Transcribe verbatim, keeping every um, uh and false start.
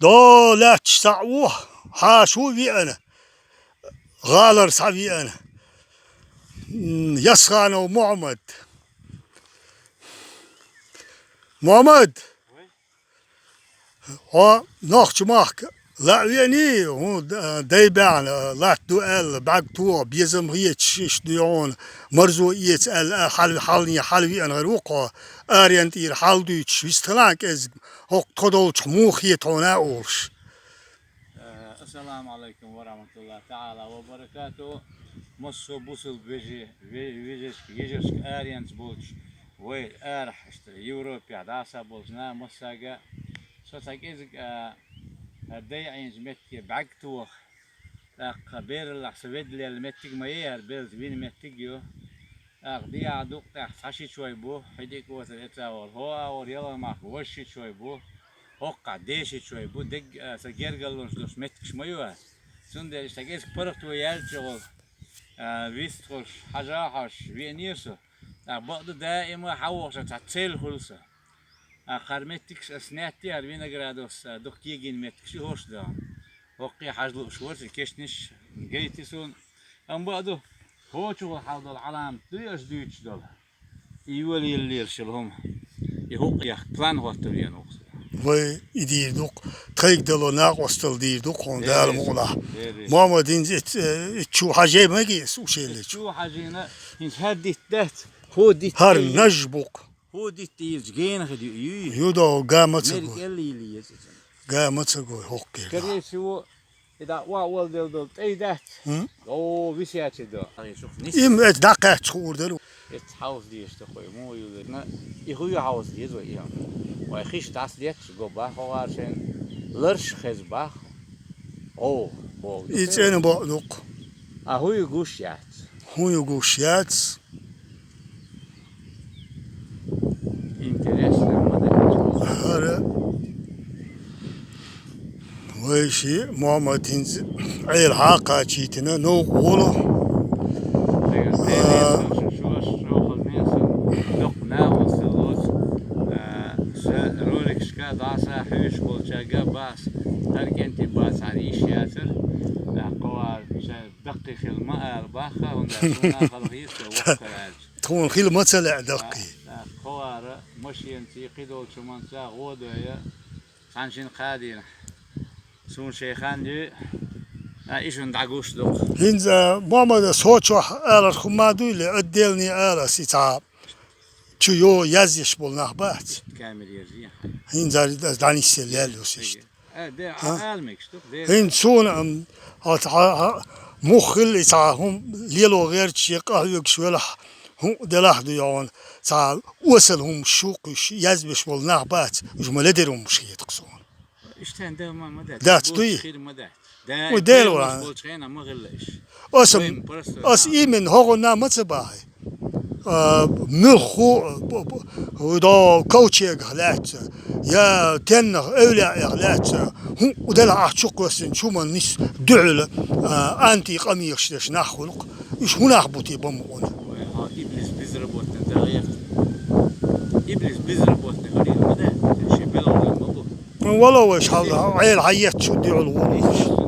До лаьтташ схьа а ву, хьаша ву веана, гӀалара схьавеана. М, Ясханов Мухьаммад. Мухьаммад! Хьо нохча махка лаьа веаний, хӀун д-, дай баьхна латта ду аьлла, бӀаьрг тоха, безам хеташ иштта ду хьуна, марзо эца аьлла, а, хьал-, хьалне хьалвеана гӀар ву-кх хьо, арен тӀера хьал дуьйцуш, вистхилахь кӀезиг, хӀокху тхо долчохь муха хета хьуна а олуш. Э, ассаламу Ӏалайкум ва рахьматуллахӀи таӀала ва баракатухӀу. Массо а бусалба вежарий, ве-, вежаршка, йижаршка, аренца болчу вай арахь, иштта Европехь дӀасаболчу нах массаьрга. Со цхьа кӀезиг, а, а, дайъийначу меттиге бӀаьрг тоха, тӀаккха бераллехь со ведда лелла меттиг ма яра, белза вина меттиг ю. ТӀаккха диъ агӀор дукъ тӀехь цхьа шичой бу, хьи дика оцара эца а волу, хӀо агӀор ялхамахка важа шичой бу, хӀокхахь ден шичой бу, дегга, а, сан гергарлонаш долуш меттигаш ма ю ас. Цундела иштта кӀезиг паргӀато яьллачу гӀо, а, вистхуьлуш, хьажа а хьожуш, веанера со. ТӀаккха бакъду, даима хьан вохуш цхьа цель хуьлу сан. ТӀаккха хӀара меттигаш ас нетта, хӀара виноградос, а, дукха кегийна меттигаш ю хӀорш дан. ХӀокхе хьажа лууш вара сан, кешнаш гайти суна. Амма бакъду, хӀокху чухула хьал долу Ӏаламат дуй аша дуьйцуш долу? И йолаелла лелаш йолу хӀума. И хӀуъа яхка план хӀотта веана ву-кх со. Вай и дийр ду-кх. Тхайга дало накъосталла дийр ду-кх хьуна, Дала мукъалахь. Мухьаммад, хӀинца ит-, э, ит чу хьажий ма гес, ушелличу. Чу хьажийна, хӀинца хӀара дитт дац, хӀо дитт. ХӀара наж бу-кх. ХӀо дитт дийрчу гена хи ду, юй. Ю до, га ма ца гой. Га ма ца гой, хӀокхе. Скорее всего, и да ва вал дел дол тӀе дац. М? О, висячи до. Им эт дакъач хуур деру. Эт хаус деш та хой, мо ю на. И ху хаус деш вай им. Вай хиш дас деш го ба хогар шен. Ларш хез бах. О, о. И цена бо дук. А ху гуш яц. ХӀун ю гуш яц? Интересно, ма дац. ХӀара вайши Мухьаммад хӀинца Ӏела хьакхачийтина, новкъа волу. Доккха нахула селлоц, а, са роликашка дӀаса хьуьйсуш болчаьрга бац, хӀара кӀентий бац, хӀара йиш яцара, а, кховар ша Даккхий хила ма ала бахха, хӀунда аьлча суна халахь йиса воккхар аьлча. Тхуна хила ма ца лаьа даккхий. ТӀаккха кховара машенций, кхидолчу манца гӀо дойа, цхьана шина кхадийна. Суна шайн хан дуьй, а, и шуна дӀагуш ду-кх. ХӀинца, Мухьаммада, со чохь алар хӀума дуй ле, отдельный ала си цхьа. Чу йо язъеш болу нах бац. Камера язъе. ХӀинца дӀаниссе лел ю сишта. Э, де, а? А, ала мегаш ду, де. ХӀинца суна, ам, а, а, а, мух хилла и цхьа хӀума лело гӀерташ, я къахьоьгуш велахь, хӀун делахь ду йогӀун, цхьа осал хӀума шуккхуш, язбеш болу нах бац, уьш ма ледер хӀумаш хетакх суна. Иштта де ма, ма дац. Дац дуй? Хир ма дац. Да, вай Дела ван. Болчу хена ма хилла иш. Аса, вайн просто аса именно хӀогӀунна ма ца бахьи. А, муьлхху, б-, б-, до ковчегах лаьцна, я теннах, эвлаях лаьцна, хӀун делахь ахь чу кхоьссина чу ма нис дуьхьал, а, анти къамелаш деш нах хуьлу-кх. Уьш хӀун нах бу те бан мукъана? Ой, хьо иблис безработный, да, гӀерта. Иблис безработный, хӀара ма дац, шен белгӀалла ма бу. Вало вайша хьал, Ӏела хьан еттачу дуьхьал волу.